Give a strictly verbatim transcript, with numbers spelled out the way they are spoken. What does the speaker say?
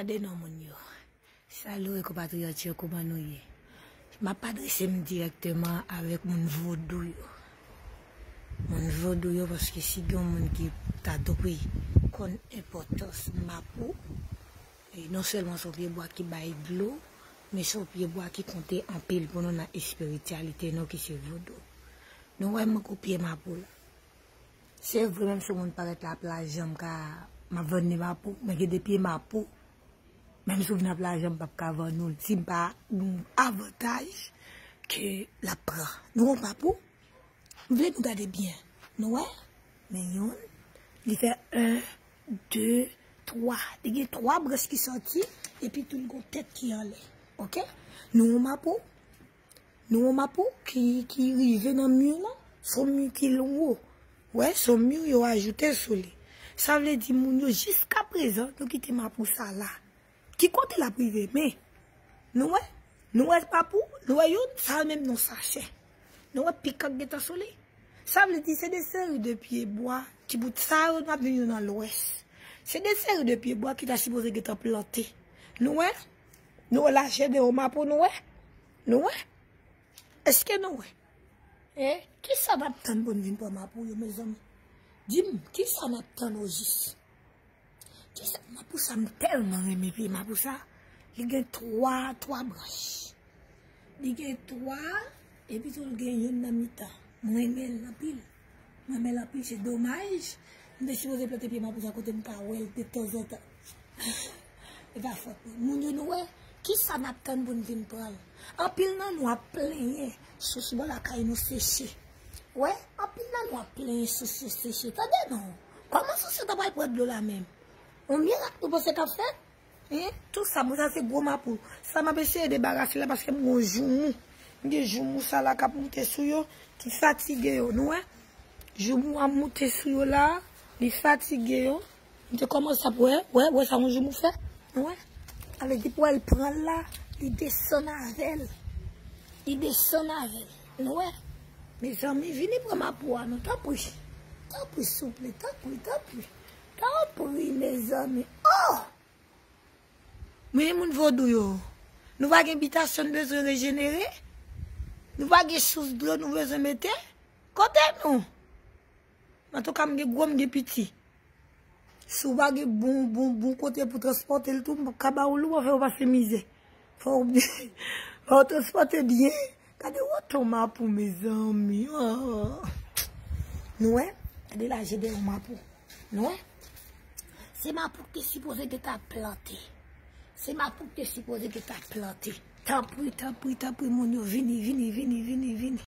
Gade non moun yo. Salut konpatriyòt yo, kòman nou ye? M ap adrese m dirèkteman avèk moun vodou yo. Moun vodou yo, paske si gen yon moun ki ta dwe konn enpòtans mapou, e non sèlman se yon pye bwa ki bay dlo, men se yon pye bwa ki konte anpil pou nou nan espirityalite nou ki se vodou. Nou wè m kou pye mapou la. Se vre, menm si yon moun parèt la ap lajan m ka, m ap vann li mapou, men gen de pye mapou. Menm si w vin ap lajan m p ap ka vann ou l si m pa gen yon avantaj ke l ap pran. Nou wè mapou? M vle nou gade byen. Nou wè? Men youn, li fè en, de, twa. Li gen twa branch ki sòti, epi tou l gen yon tèt ki anlè. Oke? Nou wè mapou? Nou wè mapou ki, ki rive nan mi lan, se yon mi ki lwo. Wè, se yon mi yo ajoute sou li. Sa vle di moun yo jiska prezan, nou kite mapou sa la. Ki kote l ap rive? Men, nou wè? Nou wè mapou? Nou wè youn? Sa menm non sachè. Nou wè pik k gentan sou li? Sa vle di se de seri de pye bwa ki bout sa yo n ap vin yo nan lwès. Se de seri de pye bwa ki ta sipoze gentan plante. Nou wè? Nou wè lachè de yon mapou, nou wè? Nou wè? Èske nou wè? E kisa n ap tann pou n vin pran mapou yo, mezanmi? Di m, kisa n ap tann ojis? Kisa mapou sa m tèlman renmen pye mapou sa. Li gen twa, twa branch. Li gen twa, epi tou l gen youn nan mitan. Mwen renmen l anpil. Mwen renmen l anpil, se domaj. M te sipoze plante pye mapou sa kote m ka wè l de tanzantan. E pa fòt mwen. Moun yo nou wè, kisa n ap tann pou n vin pran l? Anpil nan nou ap plenyen, sous bò lakay nou seche. Wè, anpil nan nou ap plenyen sous yo seche. Tande non. Kòman sous yo ta pral pran dlo la menm? Yon mirak nou panse k ap fèt? Hein? Tout sa, bon, sa se gwo mapou. Sa m ap eseye debarase la paske m gen joumou. M gen joumou sa la k ap moute sou yo, ki fatige yo. Nou wè? Joumou ap moute sou yo la, li fatige yo. M te kòmanse ap wè, wè, wè sa yon joumou fè. Nou wè? Avèk li pou al pran l la, li desann avè l. Li desann avè l. Nou wè? Mezanmi, vini pran mapou a non, tanpri. Tanpri, souple, tanpri, tanpri. Tanpri, mezanmi. Oh! Men moun vodou yo, nou pa gen bitasyon n bezwen rejenere? Nou pa gen sous dlo nou bezwen mete? Kote nou? Antouka, m gen gwo, m gen piti. Si w pa gen bon, bon, bon kote pou transpòte l tou, m p ap ka ba w l, w ap fè w pase mizè. Fò w, fò w transpòte byen. Gade woton mapou, mezanmi. Oh. Nou wè? Gade lajè de yon mapou. Nou wè? Se mapou ki te sipoze gentan plante. Se mapou ki te sipoze gentan plante. Tanpri, tanpri, tanpri, moun yo, vini, vini, vini, vini, vini.